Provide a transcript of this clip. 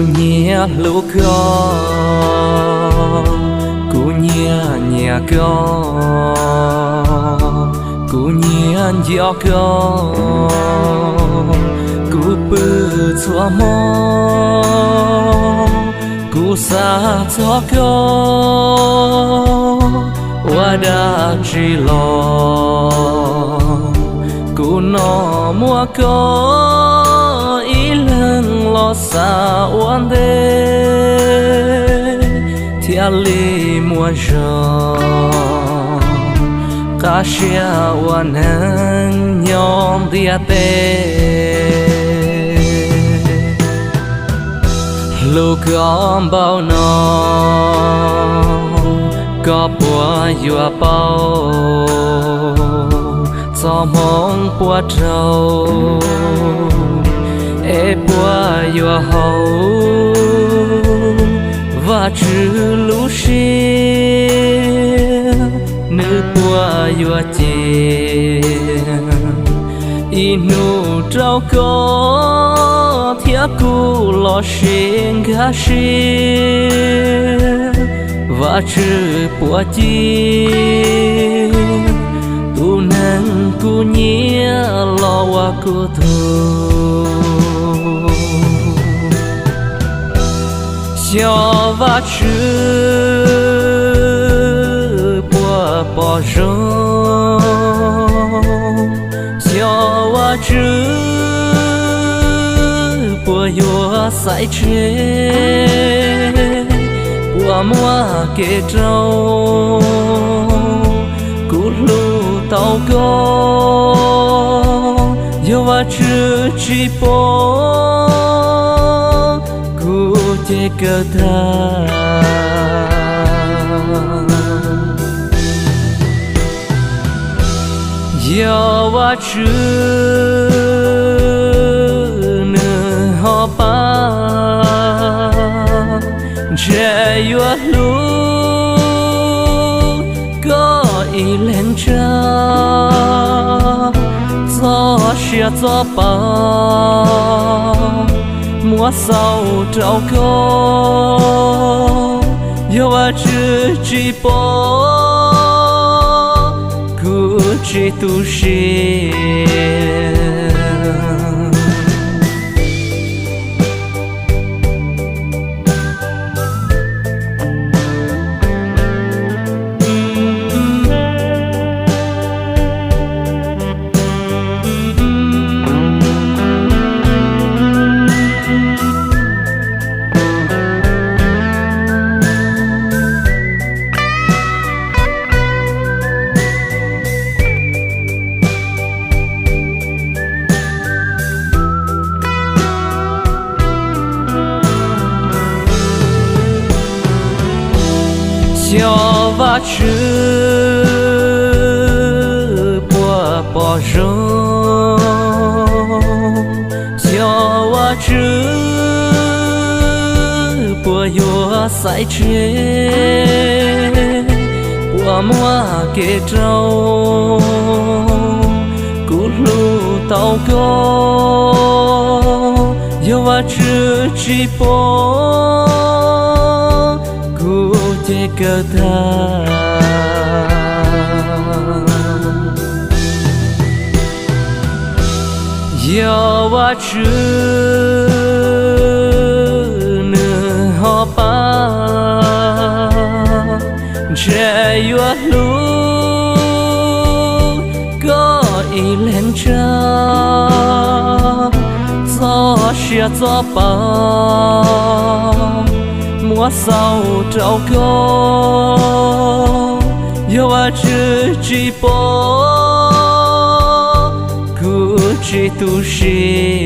Nyiam hlub koj, kuv nyiam nyiam koj, kuv nyiam nco koj, kuv pw txhua hmo, kuv xav txog koj, ua dab tsi los kuv no muaj koj ib leeg los xav ua ntej thiaj li muaj zog, qab siab ua neeg nyob ntiaj teb. Hlub koj npaum no, koj puas yuav paub txoj hmoov puas raug, es puas yuav haum Vajtswv lub siab, nws puas yuav cia ib hnub rau koj thiab kuv los sib nkag siab. Vajtswv puas cia tus neeg kuv nyiam los ua kuv tug? Xyov Vajtswv puas pom zoo, xyov Vajtswv puas yuav xaiv tseg, puas muaj kev rau kuv hlub tau koj. Yog Vajtswv tsis pom, kuv ces kawg tag. Yog Vajtswv nws ho pab, ntshe yuav hlub koj ib leeg tsawg. Txoj sia txoj pa muab xaus rau koj, yog Vajtswv tsis pom, kuv tsis tu siab. Xyov Vajtswv puas pom zoo, xyov Vajtswv puas yuav xaiv tseg, puas muaj kev rau kuv hlub tau koj. Yog Vajtswv tsis pom, kuv ces kawg tag. Yog Vajtswv nws ho pab, ntshe yuav hlub koj ib leeg tsawg. Txoj sia txoj pa muab xaus rau koj, yog Vajtswv tsis pom, kuv tsis tu siab.